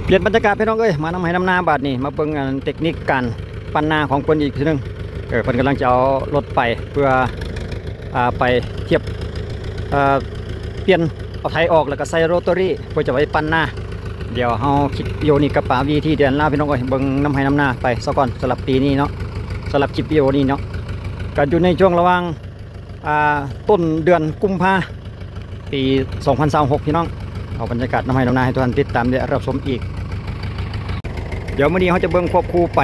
ປ່ຽນບັນຍາກາດພີ່ນ້ອງເອີຍ ມານຳໄຮ່ນຳນາບາດນີ້ ມາເບິ່ງອັນເຕັກນິກການປັ່ນນາຂອງເພິ່ນອີກທີໜຶ່ງ. ເອີ ເພິ່ນກຳລັງຈະເອົາລົດໄປເພື່ອ ອ່າ ໄປທຽບ ເອີ ປ່ຽນເອົາໄຖອອກ ແລ້ວກໍໃສ່ໂຣເຕີຣີ ເພື່ອຈະໄປປັ່ນນາ. ດຽວເຮົາຄລິບວິດີໂອນີ້ກໍປະວິທີເດີນລາວພີ່ນ້ອງເອີຍ ເບິ່ງນຳໄຮ່ນຳນາໄປຊະກ່ອນ ສຳລັບປີນີ້ເນາະ ສຳລັບຄລິບວິດີໂອນີ້ເນາະ ກໍຢູ່ໃນຊ່ວງລະຫວ່າງ ອ່າ ຕົ້ນເດືອນກຸມພາ ປີສອງພັນຊາວຫົກ ພີ່ນ້ອງ. ເອົາບັນຍາກາດນຳໄຮ່ນຳນາໃຫ້ທຸກທ່ານຕິດຕາມ ແລະ ຮັບຊົມອີກ. ດຽວມື້ນີ້ເຮົາຈະເບິ່ງຄວບຄູ່ໄປ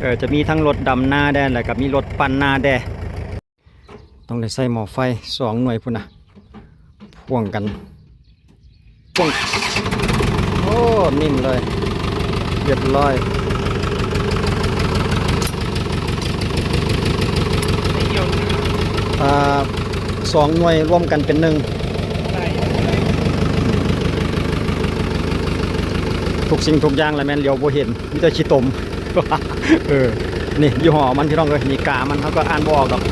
ເອີ ຈະມີທັງລົດດຳນາແດ່ ແລ້ວກໍມີລົດປັ່ນນາແດ່. ຕ້ອງໄດ້ໃຊ້ໝໍ້ໄຟສອງໜ່ວຍພຸ້ນນະ ພວງກັນ ໂອ້ ນິ້ມເລີຍ ຮຽບຮ້ອຍ. ອ່າ ສອງໜ່ວຍລວມກັນເປັນໜຶ່ງ ທຸກສິ່ງທຸກຢ່າງລະແມ່ນຫຼຽວບໍ່ເຫັນ ມີແຕ່ຂີ້ຕົມ. ເອີ ນີ້ຍີ່ຫໍ້ມັນພີ່ນ້ອງເອີຍ ນີ້ກາມັນ ເຮົາກໍອ່ານບໍ່ອອກດອກ.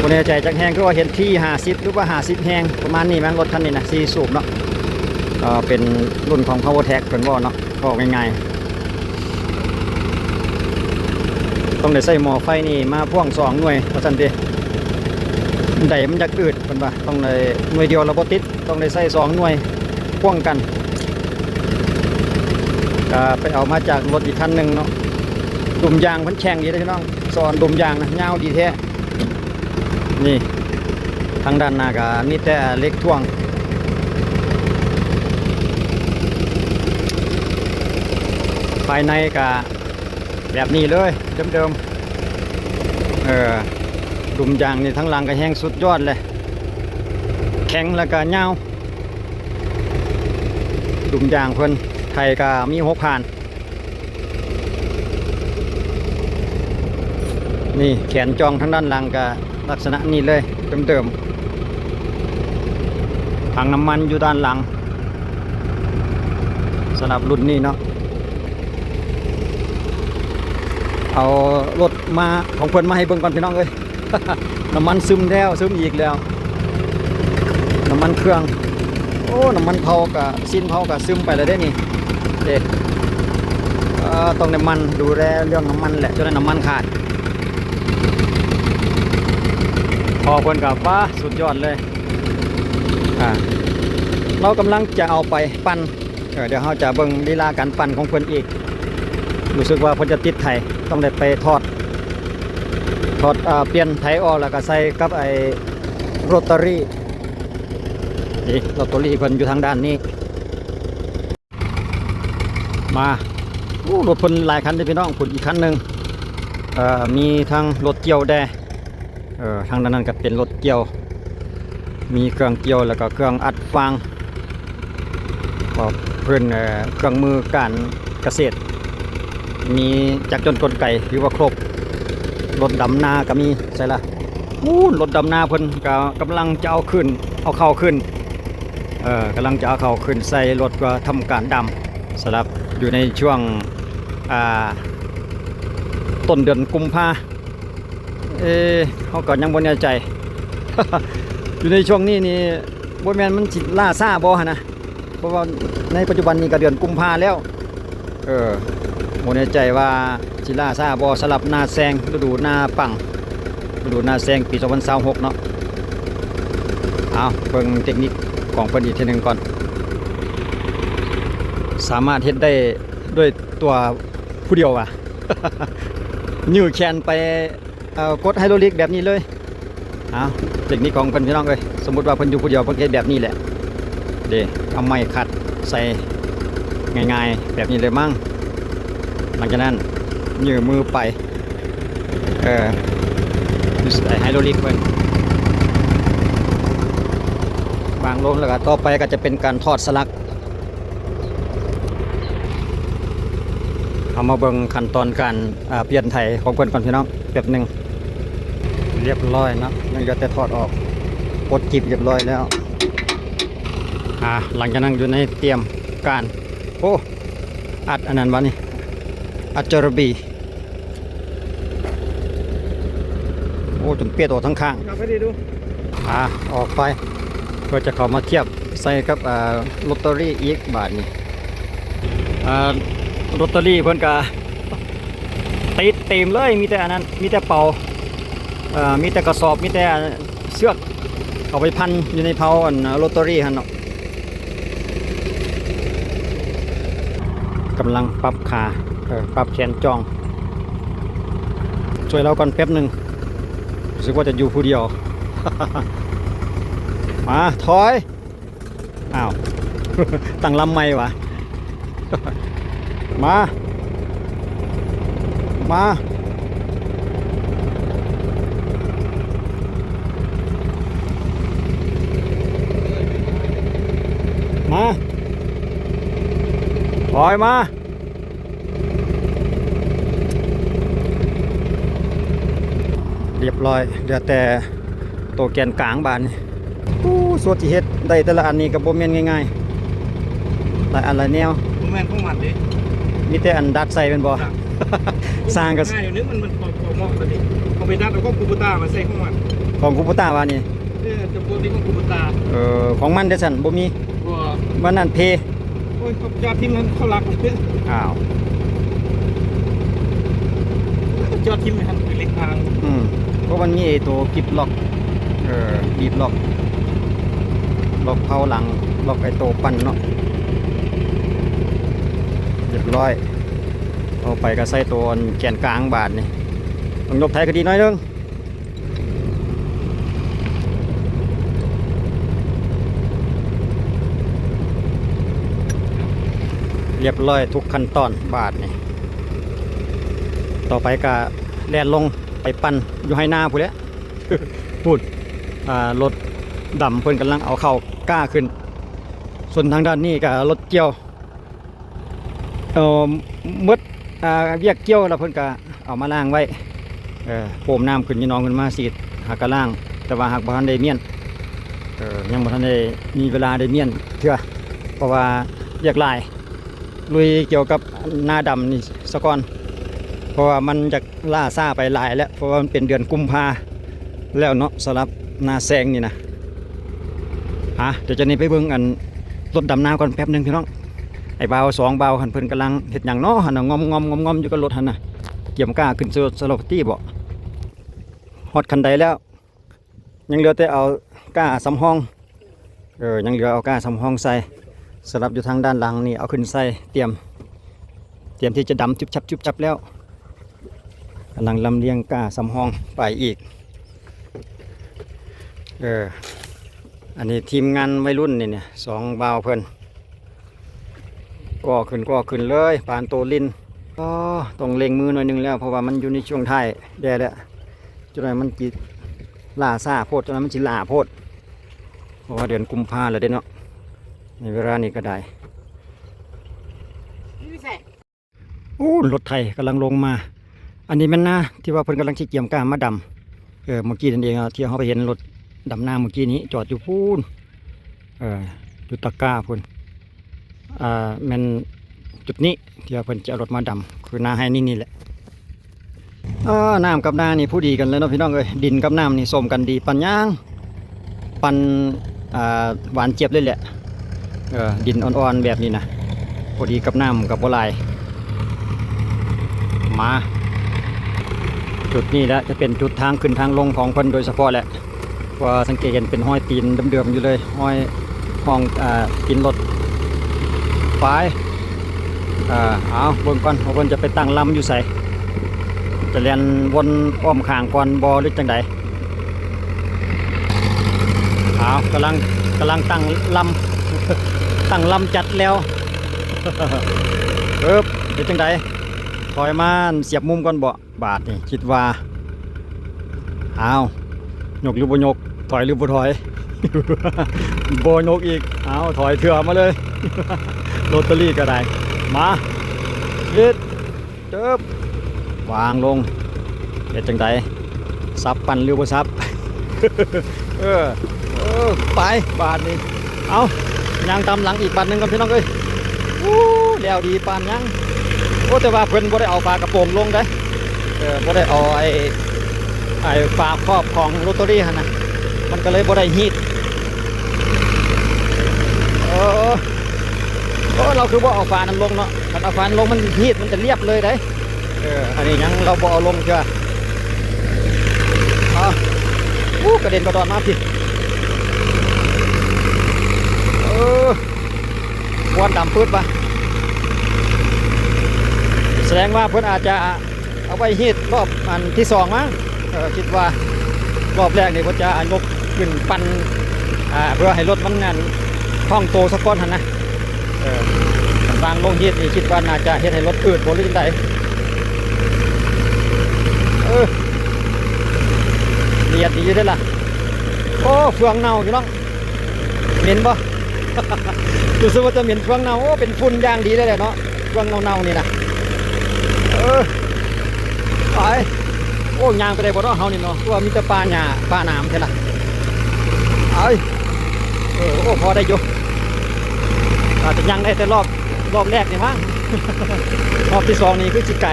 ບໍ່ແນ່ໃຈຈັກແຮງ ຄືວ່າເຫັນທີຫ້າສິບ ຫຼືວ່າຫ້າສິບແຮງ ປະມານນີ້ມັ້ງ ລົດຄັນນີ້ນະ ສີ່ສູບເນາະ. ເອີ ເປັນລຸ້ນຂອງພາວເວີແທັກ ເພິ່ນເວົ້າເນາະ ເວົ້າງ່າຍໆ ຕ້ອງໄດ້ໃຊ້ໝໍ້ໄຟນີ້ມາພວງສອງໜ່ວຍວ່າຊັ້ນຕິ ໃດມັນຢາກອືດ ເພິ່ນວ່າຕ້ອງໄດ້ໜ່ວຍດຽວລະບໍ່ຕິດ ຕ້ອງໄດ້ໃຊ້ສອງໜ່ວຍພວງກັນ. ກະໄປເອົາມາຈາກລົດອີກຄັນໜຶ່ງເນາະ ດຸມຢາງເພິ່ນແຂງດີເດ້ພີ່ນ້ອງ ສອນດຸມຢາງນະ ຍາວດີແທ້. ນີ້ທາງດ້ານໜ້າກະມີແຕ່ເຫຼັກຖ່ວງ ພາຍໃນກະ ແບບນີ້ເລີຍ ເດີມໆ. ເອີ ດຸມຢາງນີ້ທາງຫຼັງກໍແຮງສຸດຍອດເລີຍ ແຂງແລ້ວກໍຍາວ. ດຸມຢາງເພິ່ນ ໄທກໍມີຫົກຜ່ານ. ນີ້ແຂນຈອງທາງດ້ານຫຼັງກໍ ລັກສະນະນີ້ເລີຍ ເດີມໆ. ຖັງນ້ຳມັນຢູ່ດ້ານຫຼັງ ສຳລັບລຸ້ນນີ້ເນາະ. ເອົາລົດມາ ຂອງເພິ່ນມາໃຫ້ເບິ່ງກ່ອນພີ່ນ້ອງເອີຍ. ນ້ຳມັນຊຶມແລ້ວຊຶມອີກແລ້ວ ນ້ຳມັນເຄື່ອງ. ໂອ້ ນ້ຳມັນເຜົາກະ ຊີ້ນເຜົາກະຊຶມໄປແລ້ວເດ້ນີ້ ເດ້. ເອີ ຕ້ອງໄດ້ໝັ່ນດູແລເລື່ອງນ້ຳມັນແຫຼະ ຈົນໄດ້ນ້ຳມັນຂາດ. ພໍ່ເພິ່ນກໍ ປ້າ ສຸດຍອດເລີຍ. ອ່າ ເຮົາກຳລັງຈະເອົາໄປປັ່ນ ເອີ ດຽວເຮົາຈະເບິ່ງລີລາການປັ່ນຂອງເພິ່ນອີກ. ຮູ້ສຶກວ່າເພິ່ນຈະຕິດໄຖ ຕ້ອງໄດ້ໄປຖອດ ຖອດ ເອີ ປ່ຽນໄຖອອກ ແລ້ວກໍໃສ່ກັບໄອ້ໂຣເຕີຣີ. ນີ້ໂຣເຕີຣີເພິ່ນຢູ່ທາງດ້ານນີ້. ມາ ໂອ້ ລົດເພິ່ນຫຼາຍຄັນເດ້ພີ່ນ້ອງ. ພຸ້ນອີກຄັນໜຶ່ງ ເອີ ມີທັງລົດກ່ຽວແດ່ ເອີ ທາງດ້ານນັ້ນກໍເປັນລົດກ່ຽວ ມີເຄື່ອງກ່ຽວ ແລ້ວກໍເຄື່ອງອັດຟາງ ກໍເພິ່ນ ເອີ ເຄື່ອງມືການກະເສດ ມີຈັກຈົນກົນໄກ ຖືວ່າຄົບ. ລົດດຳນາກໍມີ ໃສລະ ໂອ້ ລົດດຳນາເພິ່ນກໍກຳລັງຈະເອົາຂຶ້ນ ເອົາເຂົ້າຂຶ້ນ ເອີ ກຳລັງຈະເອົາເຂົ້າຂຶ້ນໃສ່ລົດເພື່ອທຳການດຳ ສຳລັບຢູ່ໃນຊ່ວງ ອ່າ ຕົ້ນເດືອນກຸມພາ. ເອ ເຮົາກໍຍັງບໍ່ແນ່ໃຈ ຢູ່ໃນຊ່ວງນີ້ນີ້ ບໍ່ແມ່ນມັນຊິລ້າຊ້າບໍ່ຫັ້ນນະ ເພາະວ່າໃນປັດຈຸບັນນີ້ກໍເດືອນກຸມພາແລ້ວ. ເອີ ບໍ່ແນ່ໃຈວ່າຊິລ້າຊ້າບໍ່ ສຳລັບນາແຊງ ລະດູນາປັງ ລະດູນາແຊງປີສອງພັນຊາວຫົກເນາະ. ເອົາ ເບິ່ງເຕັກນິກຂອງເພິ່ນອີກເທື່ອໜຶ່ງກ່ອນ. ສາມາດເຮັດໄດ້ດ້ວຍຕົວຜູ້ດຽວວ່າ ຍື່ແຂນໄປ ເອົາ ກົດໄຮໂດຣລິກແບບນີ້ເລີຍ. ເອົາ ເຕັກນິກຂອງເພິ່ນພີ່ນ້ອງເອີຍ ສົມມຸດວ່າເພິ່ນຢູ່ຜູ້ດຽວ ເພິ່ນເຮັດແບບນີ້ແຫຼະເດ້. ເອົາໄມ້ຂັດໃສ່ງ່າຍໆແບບນີ້ເລີຍມັ້ງ. ຫຼັງຈາກນັ້ນຍື່ມືໄປ ເອີ ຢູ່ໃສ່ໄຮໂດຣລິກເພິ່ນ ວາງລົງ ແລ້ວກໍຕໍ່ໄປກໍຈະເປັນການຖອດສະຫຼັກ. ເຮົາມາເບິ່ງຂັ້ນຕອນການ ອ່າ ປ່ຽນໄຖຂອງເພິ່ນກ່ອນພີ່ນ້ອງ ແປັບໜຶ່ງ. ຮຽບຮ້ອຍເນາະ ຍັງເຫຼືອແຕ່ຖອດອອກ ປົດຈີບຮຽບຮ້ອຍແລ້ວ. ອ່າ ຫຼັງຈາກນັ້ນຢູ່ໃນຕຽມການ ໂອ້ ອັດອັນນັ້ນວະນີ້ ອັດຈະລະບີ. ໂອ້ ຈົນເປດອອກທາງຂ້າງ. ອ່າ ອອກໄປ ເພື່ອຈະເຂົ້າມາທຽບໃສ່ກັບ ອ່າ ລົດຕະຣີອີກບາດນີ້. ອ່າ ລົດຕະຣີເພິ່ນກະຕິດເຕັມເລີຍ ມີແຕ່ອັນນັ້ນ ມີແຕ່ເປົາ ເອີ ມີແຕ່ກະສອບ ມີແຕ່ເຊືອກ ເອົາໄປພັນຢູ່ໃນເປົາອັນ ລົດຕະຣີຫັ້ນເນາະ. ກຳລັງປັບຂາ ເອີ ປັບແຂນຈອງ. ຊ່ວຍລາວກ່ອນແປັບໜຶ່ງ ຮູ້ສຶກວ່າຈະຢູ່ຜູ້ດຽວ. ມາ ຖອຍ. ອ້າວ ຕັ້ງລຳໃໝ່ຫວາ. ມາ ມາ ມາ ຖອຍມາ. ລຽບຮ້ອຍ ເຫຼືອແຕ່ໂຕແກນກາງບາດນີ້. ໂອ້ ສ່ວນທີ່ເຮັດໄດ້ແຕ່ລະອັນນີ້ກໍບໍ່ແມ່ນງ່າຍໆ ຫຼາຍອັນຫຼາຍແນວ. ບໍ່ແມ່ນຂອງມັນເດ້ ມີແຕ່ອັນດັດໃສ່ແມ່ນບໍ່? ສ້າງກໍງ່າຍຢູ່ນີ້ ມັນ ມັນພໍເໝາະກັນເດ້. ເອົາໄປດັດເອົາຂອງຄູໂບຕາມາໃສ່ຂອງມັນ ຂອງຄູໂບຕາວ່ານີ້. ເອີ ຈຳພວກນີ້ຂອງຄູໂບຕາ. ເອີ ຂອງມັນເດ້ຊັ້ນ ບໍ່ມີ. ບໍ່ ມັນນັ້ນເພ. ໂອ້ຍ ເຂົາຈອດຖິ້ມຫັ້ນເຂົາລັກ. ອ້າວ ເຂົາຈອດຖິ້ມຫັ້ນຄືເຫຼັກທາງ. ອືມ ເພາະມັນມີໄອ້ໂຕກິບລັອກ ເອີ ບີບລັອກ ລັອກເພົາຫຼັງ ລັອກໄອ້ໂຕປັ່ນເນາະ. ລຽບຮ້ອຍ ເອົາໄປກໍໃສ່ໂຕອັນແກນກາງບາດນີ້. ຕ້ອງຍົກໄຖຂຶ້ນອີກໜ້ອຍໜຶ່ງ. ລຽບຮ້ອຍທຸກຂັ້ນຕອນບາດນີ້. ຕໍ່ໄປກະແລ່ນລົງໄປປັ່ນຢູ່ໄຮ່ນາພຸ້ນແຫຼະ. ພຸ້ນ ອ່າ ລົດດຳເພິ່ນກຳລັງເອົາເຂົ້າກ້າຂຶ້ນ. ສ່ວນທາງດ້ານນີ້ກະລົດກ່ຽວ ເອີ ໝົດ ອ່າ ວຽກກ່ຽວແລ້ວເພິ່ນກະເອົາມາລ້າງໄວ້. ເອີ ໂພມນ້ຳຂຶ້ນຢູ່ໜອງຂຶ້ນມາສີດ ຫາກະລ້າງ ແຕ່ວ່າຫາກບໍ່ທັນໄດ້ມ້ຽນ. ເອີ ຍັງບໍ່ທັນໄດ້ມີເວລາໄດ້ມ້ຽນເທື່ອ ເພາະວ່າວຽກຫຼາຍ ລຸຍກ່ຽວກັບນາດຳນີ້ສະກ່ອນ ເພາະວ່າມັນຢາກ ລ້າຊ້າໄປຫຼາຍແລ້ວ ເພາະວ່າມັນເປັນເດືອນກຸມພາແລ້ວເນາະ ສຳລັບນາແຊງນີ້ນະ. ອ່າ ດຽວຈະນີ້ໄປເບິ່ງອັນລົດດຳນາກ່ອນແປັບໜຶ່ງພີ່ນ້ອງ. ໄອ້ບ່າວສອງບ່າວຫັ້ນເພິ່ນກຳລັງເຮັດຫຍັງເນາະຫັ້ນນະ ງອມໆໆໆ ຢູ່ກັບລົດຫັ້ນນະ. ກຽມກ້າຂຶ້ນໃສ່ລົດສະໂລບຕີບໍ? ຮອດຄັນໃດແລ້ວ? ຍັງເຫຼືອແຕ່ເອົາກ້າສຳຮອງ ເອີ ຍັງເຫຼືອເອົາກ້າສຳຮອງໃສ່. ສຳລັບຢູ່ທາງດ້ານຫຼັງນີ້ເອົາຂຶ້ນໃສ່ ຕຽມ ຕຽມທີ່ຈະດຳຈຸບຈັບຈຸບຈັບແລ້ວ. ກຳລັງລຳລຽງກ້າສຳຮອງໄປອີກ. ເອີ ອັນນີ້ທີມງານໄວລຸ້ນນີ້ ສອງບ່າວເພິ່ນ ກໍຂຶ້ນ ກໍຂຶ້ນເລີຍ ປານໂຕລິນ. ອໍ ຕ້ອງເລັ່ງມືໜ້ອຍໜຶ່ງແລ້ວ ເພາະວ່າມັນຢູ່ໃນຊ່ວງທ້າຍແດ່ແລ້ວ. ຈັ່ງໃດມັນຊິຫຼ້າຊ້າໂພດ ຈັ່ງໃດມັນຊິຫຼ້າໂພດ ເພາະວ່າເດືອນກຸມພາແລ້ວເດ້ເນາະ ໃນເວລານີ້ກໍໄດ້. ໂອ້ ລົດໄຖກຳລັງລົງມາ. ອັນນີ້ແມ່ນນາທີ່ວ່າເພິ່ນກຳລັງຊິກຽມກ້າມາດຳ ເອີ ເມື່ອກີ້ນັ້ນເອງ ທີ່ເຮົາໄປເຫັນລົດດຳນາເມື່ອກີ້ນີ້ ຈອດຢູ່ພຸ້ນ ເອີ ຢູ່ຕະກ້າພຸ້ນ. ອ່າ ແມ່ນຈຸດນີ້ທີ່ວ່າເພິ່ນຈະເອົາລົດມາດຳ ຄືນາໄຮ່ນີ້ນີ້ແຫຼະ. ເອີ ນ້ຳກັບນານີ້ພໍດີກັນເລີຍເນາະພີ່ນ້ອງເອີຍ ດິນກັບນ້ຳນີ້ສົມກັນດີ ປັ່ນຫຍັງ ປັ່ນ ອ່າ ຫວານຈຽບເລີຍແຫຼະ. ເອີ ດິນອ່ອນໆແບບນີ້ນະ ພໍດີກັບນ້ຳກໍບໍ່ຫຼາຍ. ມາຈຸດນີ້ແຫຼະ ຈະເປັນຈຸດທາງຂຶ້ນທາງລົງຂອງເພິ່ນໂດຍສະເພາະແຫຼະ. ວ່າສັງເກດເຫັນເປັນຮອຍຕີນເດີມໆຢູ່ເລີຍ ຮອຍຮ່ອງ ອ່າ ຕີນລົດ. ໄປ ເອີ ເອົາເບິ່ງກ່ອນວ່າເພິ່ນຈະໄປຕັ້ງລຳຢູ່ໃສ ຈະແລ່ນວົນອ້ອມຂ້າງກ່ອນບໍ່ ຫຼືຈັ່ງໃດ? ເອົາ ກຳລັງ ກຳລັງຕັ້ງລຳ ຕັ້ງລຳຈັດແລ້ວ. ເອີບ ເຮັດຈັ່ງໃດ? ຖອຍມາສຽບມຸມກ່ອນບໍ? ບາດນີ້ຄິດວ່າ ອ້າວ ຍົກຫຼືບໍ່ຍົກ ຖອຍຫຼືບໍ່ຖອຍ? ບໍ່ຍົກອີກ. ອ້າວ ຖອຍເທື່ອມາເລີຍ ລົດຕະຣີກໍໄດ້. ມາ ເຮັດ ເຕີບ ວາງລົງ. ເຮັດຈັ່ງໃດ? ສັບປັ່ນຫຼືບໍ່ສັບ? ເອີ ເອີ ໄປບາດນີ້. ເອົາ ຍ່າງຕາມຫຼັງອີກບາດໜຶ່ງກ່ອນພີ່ນ້ອງເອີຍ. ໂອ້ ແລ້ວດີປານຫຍັງ. ໂອ້ ແຕ່ວ່າເພິ່ນບໍ່ໄດ້ເອົາຝາກະໂປງລົງເດ້. ເອີ ບໍ່ໄດ້ເອົາໄອ້ ໄອ້ຝາຄອບຂອງໂຣເຕີຣີຫັ້ນນະ ມັນກໍເລີຍບໍ່ໄດ້ຮີດ. ເອີ ໂອ້ ລາວຄືບໍ່ເອົາຝານັ້ນລົງເນາະ, ຄັນເອົາຝານັ້ນລົງມັນຮີດ ມັນຈະລຽບເລີຍເດ້. ເອີ ອັນນີ້ຍັງລາວບໍ່ເອົາລົງເທື່ອ. ອ້າວ ໂອ້ ກະເດັນກະດອນມາພີ້. ເອີ ຄວັນດຳປຶດວ່າ ສະແດງວ່າເພິ່ນອາດຈະ ເອົາໄວ້ຮີດລອບອັນທີສອງມັ້ງ. ເອີ ຄິດວ່າລອບແລກນີ້ເພິ່ນຈະຍົກຂຶ້ນປັ່ນ ອ່າ ເພື່ອໃຫ້ລົດມັນນັ້ນຄ່ອງໂຕສາກ່ອນຫັ້ນນະ. ເອີ ກຳລັງລົງຮີດນີ້ ຄິດວ່າໜ້າຈະເຮັດໃຫ້ລົດອືດບໍ່ ຫຼືຈັ່ງໃດ. ເອີ ລຽບດີຢູ່ເດ້ລະ. ໂອ້ ເຟືອງເນົ່າພີ່ນ້ອງ. ເໝັນບໍ່? ຮູ້ສຶກວ່າຈະເໝັນເຟືອງເນົ່າ. ໂອ້ ເປັນຝຸ່ນຢ່າງດີເລີຍແຫຼະເນາະ ເຟືອງເນົ່າໆນີ້ນະ. ເອີ ໄປ. ໂອ້ ຍ່າງໄປໄດ້ບໍ່ເນາະເຮົານີ້ເນາະ ຄືວ່າມີແຕ່ປ່າຫຍ້າປ່າໜາມແທ້ລະ. ໄປ. ເອີ ໂອ້ ພໍໄດ້ຢູ່. ອາດຈະຍ່າງໄດ້ແຕ່ລອບ ລອບແລກນີ້ມັ້ງ. ລອບທີສອງນີ້ຄືຊິໄກ.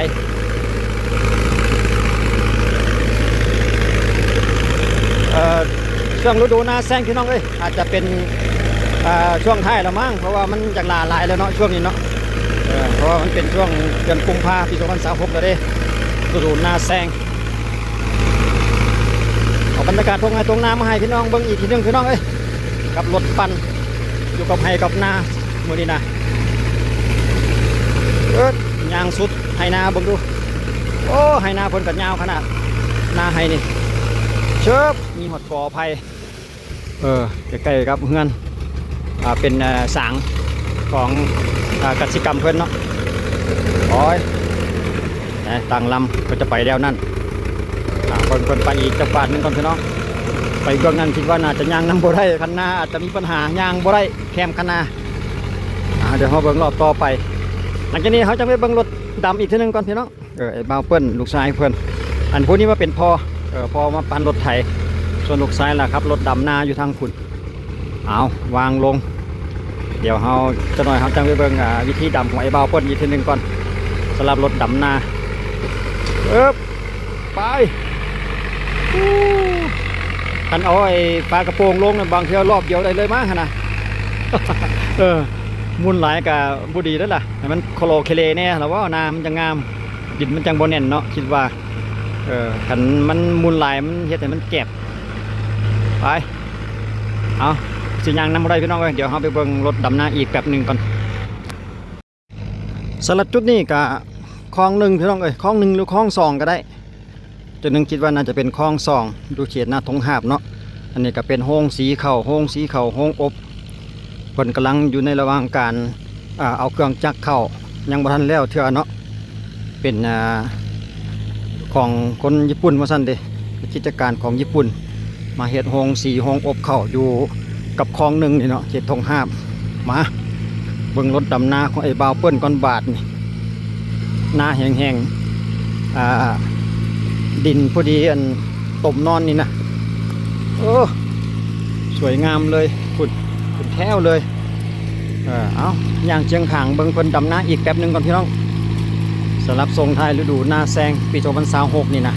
ເອີ ຊ່ວງລະດູນາແຊງ ພີ່ນ້ອງເອີຍ. ອາດຈະເປັນ ອ່າ ຊ່ວງທ້າຍແລ້ວມັ້ງ ເພາະວ່າມັນຢາກຫຼ້າຫຼາຍແລ້ວເນາະ ຊ່ວງນີ້ເນາະ. ເອີ ເພາະວ່າມັນເປັນຊ່ວງເດືອນກຸມພາ ປີສອງພັນຊາວຫົກແລ້ວເດ້ ລະດູນາແຊງ. ເອົາບັນຍາກາດທົ່ງໄຮ່ທົ່ງນາມາໃຫ້ພີ່ນ້ອງເບິ່ງອີກທີໜຶ່ງ ພີ່ນ້ອງເອີຍ ກັບລົດປັ່ນ ຢູ່ກັບໄຮ່ກັບນາມື້ນີ້ນະ. ເອີ ຍ່າງສຸດໄຮ່ນາເບິ່ງດູ. ໂອ້ ໄຮ່ນາເພິ່ນກໍຍາວຂະໜາດ ນາໄຮ່ນີ້ ເຊີບ ມີຮອດກໍໄຜ່. ເອີ ໃກ້ໆກັບເຮືອນ ອ່າ ເປັນ ເອີ ສາງຂອງ ອ່າ ກະສິກຳເພິ່ນເນາະ. ໂອ້ຍ ນະ ຕັ້ງລຳກໍຈະໄປແລ້ວນັ້ນ. ອ່າ ເບິ່ງເພິ່ນໄປອີກຈັກບາດໜຶ່ງກ່ອນພີ່ນ້ອງ. ໄປເບື້ອງນັ້ນຄິດວ່າໜ້າຈະຍ່າງນຳບໍ່ໄດ້ ຄັນນາອາດຈະມີບັນຫາ ຍ່າງບໍ່ໄດ້ແຄມຄັນນາ. ອ່າ ດຽວເຮົາເບິ່ງລອບຕໍ່ໄປ. ຫຼັງຈາກນີ້ເຮົາຈະໄປເບິ່ງລົດດຳອີກເທື່ອໜຶ່ງກ່ອນພີ່ນ້ອງ. ເອີ ອ້າຍບ່າວເປີ້ນ ລູກຊາຍເພິ່ນ ອັນຜູ້ນີ້ມາເປັນພໍ່ ເອີ ພໍ່ມາປັ່ນລົດໄຖ ສ່ວນລູກຊາຍລະຂັບລົດດຳນາຢູ່ທາງພຸ້ນ. ເອົາ ວາງລົງ ດຽວເຮົາ ຈັກໜ້ອຍເຮົາຈັ່ງໄປເບິ່ງ ອ່າ ວິທີດຳຂອງອ້າຍບ່າວເພິ່ນອີກເທື່ອໜຶ່ງກ່ອນ ສຳລັບລົດດຳນາ. ເອີບ ໄປ. ຄັນເອົາໄອ້ຝາກະໂປງລົງນັ້ນ ບາງເທື່ອລອບດຽວໄດ້ເລີຍມັ້ງຫັ້ນນະ. ເອີ ໝຸ່ນຫຼາຍກະບໍ່ດີເດ້ລະ ໃຫ້ມັນໂຄລເຄເລແດ່ລະເວົ້າ ນາມັນຈັ່ງງາມ ດິນມັນຈັ່ງບໍ່ແໜ້ນເນາະ ຄິດວ່າ. ເອີ ຄັນມັນໝຸ່ນຫຼາຍ ມັນເຮັດໃຫ້ມັນແກບ. ໄປ. ເອົາ ຊິຍ່າງນຳບໍ່ໄດ້ພີ່ນ້ອງເອີຍ ດຽວເຮົາໄປເບິ່ງລົດດຳນາອີກແປັບໜຶ່ງກ່ອນ. ສຳລັບຈຸດນີ້ກະຄອງໜຶ່ງພີ່ນ້ອງເອີຍ ຄອງໜຶ່ງ ຫຼື ຄອງສອງກະໄດ້. ຈຸດໜຶ່ງຄິດວ່າໜ້າຈະເປັນຄອງສອງ ຢູ່ເຂດນາທົ່ງຫາບເນາະ. ອັນນີ້ກະເປັນໂຮງສີເຂົ້າ ໂຮງສີເຂົ້າ ໂຮງອົບ ເພິ່ນກຳລັງຢູ່ໃນລະຫວ່າງການ ອ່າ ເອົາເຄື່ອງຈັກເຂົ້າ ຍັງບໍ່ທັນແລ້ວເທື່ອເນາະ. ເປັນ ອ່າ ຂອງຄົນຍີ່ປຸ່ນວ່າຊັ້ນເດ ກິດຈະການຂອງຍີ່ປຸ່ນ ມາເຮັດໂຮງສີໂຮງອົບເຂົ້າຢູ່ກັບຄອງໜຶ່ງນີ້ເນາະ ເຂດທົ່ງຫາບ. ມາເບິ່ງລົດດຳນາຂອງໄອ້ບ່າວເປີ້ນກ່ອນບາດນີ້. ນາແຫ້ງໆ ອ່າ ດິນພໍດີອັນຕົມນອນນີ້ນະ. ໂອ້ ສວຍງາມເລີຍ ພຸ້ນ ເປັນແຖວເລີຍ. ເອີ ເອົາ ຍ່າງຄຽງຂ້າງເບິ່ງເພິ່ນດຳນາອີກແປັບໜຶ່ງກ່ອນພີ່ນ້ອງ ສຳລັບສົ່ງທ້າຍລະດູນາແຊງປີສອງພັນຊາວຫົກນີ້ນະ.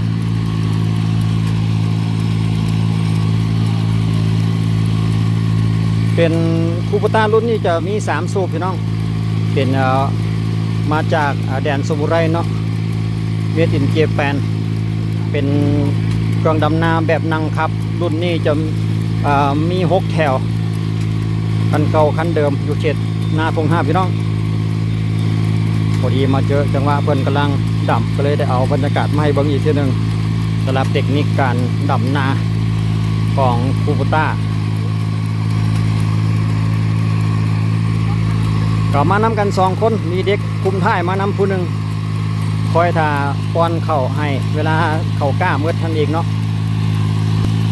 ເປັນຄູໂບຕ້າລຸ້ນນີ້ຈະມີສາມສູບພີ່ນ້ອງ ເປັນ ເອີ ມາຈາກ ເອີ ແດນສະໝຸໄຣເນາະ ເມດອິນເຈແປນ ເປັນເຄື່ອງດຳນາແບບນັ່ງຂັບ. ລຸ້ນນີ້ຈະ ເອີ ມີຫົກແຖວ ຄັນເກົ່າຄັນເດີມ ຢູ່ເຂດນາທົ່ງຫາບພີ່ນ້ອງ. ພໍດີມາເຈີຈັງຫວະເພິ່ນກຳລັງດຳ ກໍເລີຍໄດ້ເອົາບັນຍາກາດມາໃຫ້ເບິ່ງອີກເທື່ອໜຶ່ງ ສຳລັບເຕັກນິກການດຳນາຂອງຄູໂບຕ້າ. ກໍມານຳກັນສອງຄົນ ມີເດັກຄຸມທ້າຍມານຳຜູ້ໜຶ່ງ ຄອຍຖ້າປ້ອນເຂົ້າໃຫ້ ເວລາເຂົ້າກ້າໝົດຫັ້ນອີກເນາະ.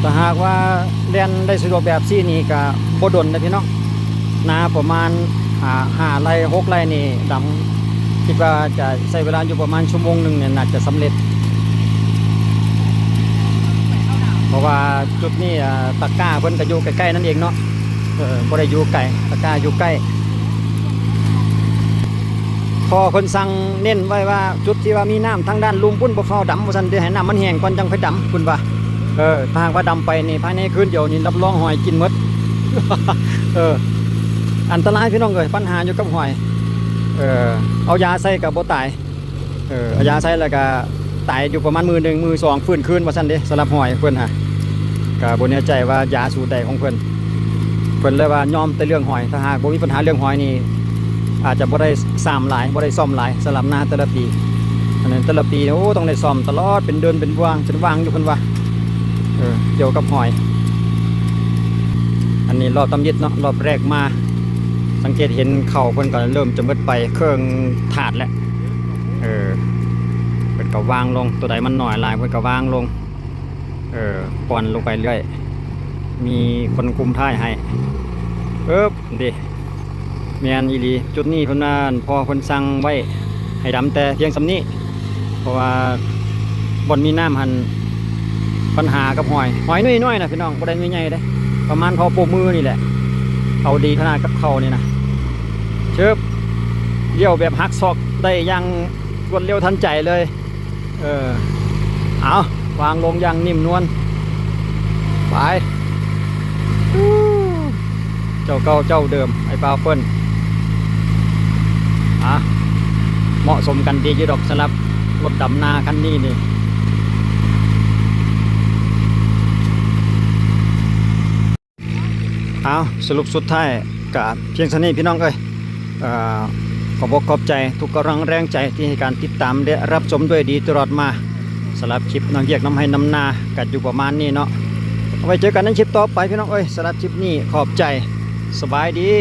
ຖ້າຫາກວ່າແລ່ນໄດ້ສະດວກແບບຊີ້ນີ້ກະບໍ່ດົນເດ້ພີ່ນ້ອງ ນາປະມານ ອ່າ ຫ້າໄຮ່ຫົກໄຮ່ນີ້ດຳ ຄິດວ່າຈະໃຊ້ເວລາຢູ່ປະມານຊົ່ວໂມງໜຶ່ງນີ້ໜ້າຈະສຳເລັດ ເພາະວ່າຈຸດນີ້ ອ່າ ຕະກ້າເພິ່ນກະຢູ່ໃກ້ໆນັ້ນເອງເນາະ. ເອີ ບໍ່ໄດ້ຢູ່ໄກ ຕະກ້າຢູ່ໃກ້. ເພາະເພິ່ນສັ່ງເນັ້ນໄວ້ວ່າ ຈຸດທີ່ວ່າມີນ້ຳທາງດ້ານລຸ່ມພຸ້ນ ບໍ່ຟ້າວດຳວ່າຊັ້ນເດ້ ໃຫ້ນ້ຳມັນແຫ້ງກ່ອນຈັ່ງຄ່ອຍດຳ ເພິ່ນວ່າ. ເອີ ຖ້າຫາກວ່າດຳໄປນີ້ ພາຍໃນຄືນດຽວນີ້ ຮັບຮອງຫອຍກິນໝົດ. ເອີ ອັນຕະລາຍພີ່ນ້ອງເອີຍ ບັນຫາຢູ່ກັບຫອຍ. ເອີ ເອົາຢາໃສ່ກໍບໍ່ຕາຍ. ເອີ ເອົາຢາໃສ່ແລ້ວກໍຕາຍຢູ່ປະມານມື້ໜຶ່ງ ມື້ສອງຟື້ນຄືນວ່າຊັ້ນເດ້ ສຳລັບຫອຍເພິ່ນຫາ ກໍບໍ່ແນ່ໃຈວ່າຢາສູດໃດຂອງເພິ່ນ. ເພິ່ນເລີຍວ່າຍອມແຕ່ເລື່ອງຫອຍ ຖ້າຫາກບໍ່ມີບັນຫາເລື່ອງຫອຍນີ້ ອາດຈະບໍ່ໄດ້ຊ້ຳຫຼາຍ ບໍ່ໄດ້ສ້ອມຫຼາຍ ສຳລັບນາແຕ່ລະປີ. ອັນນັ້ນແຕ່ລະປີ ໂອ້ ຕ້ອງໄດ້ສ້ອມຕະຫຼອດ ເປັນເດືອນເປັນວາງ ເປັນວາງຢູ່ເພິ່ນວ່າ. ເອີ ກ່ຽວກັບຫອຍ. ອັນນີ້ລອບທຳອິດເນາະ ລອບແລກມາ ສັງເກດເຫັນເຂົ້າເພິ່ນກໍເລີ່ມຈະໝົດໄປເຄິ່ງຖາດແລ້ວ. ເອີ ເພິ່ນກໍວາງລົງ ຕົວໃດມັນໜ້ອຍຫຼາຍ ເພິ່ນກໍວາງລົງ. ເອີ ປ່ອນລົງໄປເລື້ອຍ ມີຄົນຄຸມທ້າຍໃຫ້. ເອີບ ເດ້ ແມ່ນອີ່ຫຼີ ຈຸດນີ້ເພິ່ນວ່າພໍ່ເພິ່ນສັ່ງໄວ້ໃຫ້ດຳແຕ່ພຽງສ່ຳນີ້ ເພາະວ່າບ່ອນມີນ້ຳຫັ້ນ ບັນຫາກັບຫອຍ ຫອຍໜ່ວຍນ້ອຍນະພີ່ນ້ອງ ບໍ່ໄດ້ໜ່ວຍໃຫຍ່ເດ້ ປະມານພໍໂປ້ມືນີ້ແຫຼະ. ເອົາດີຂະໜາດກັບເຂົ້ານີ້ນະ ເຊີບ ລ້ຽວແບບຫັກສອກໄດ້ຢ່າງລວດເລັວທັນໃຈເລີຍ. ເອີ ເອົາ ວາງລົງຢ່າງນິ້ມນວນ ໄປ. ເຈົ້າເກົ່າເຈົ້າເດີມ ໄອ້ບ່າວເພິ່ນ. ອ່າ ເໝາະສົມກັນດີຢູ່ດອກ ສຳລັບລົດດຳນາຄັນນີ້ນີ້. ເອົາ ສະຫຼຸບສຸດທ້າຍກະພຽງສ່ຳນີ້ພີ່ນ້ອງເອີຍ. ເອີ ຂອບອົກຂອບໃຈທຸກກຳລັງແຮງໃຈທີ່ໃຫ້ການຕິດຕາມ ແລະ ຮັບຊົມດ້ວຍດີຕະຫຼອດມາ. ສຳລັບຄລິບນຳວຽກນຳໄຮ່ນຳນາກະຢູ່ປະມານນີ້ເນາະ. ເອົາໄວ້ເຈີກັນໃນຄລິບຕໍ່ໄປພີ່ນ້ອງເອີຍ. ສຳລັບຄລິບນີ້ຂອບໃຈ. ສະບາຍດີ.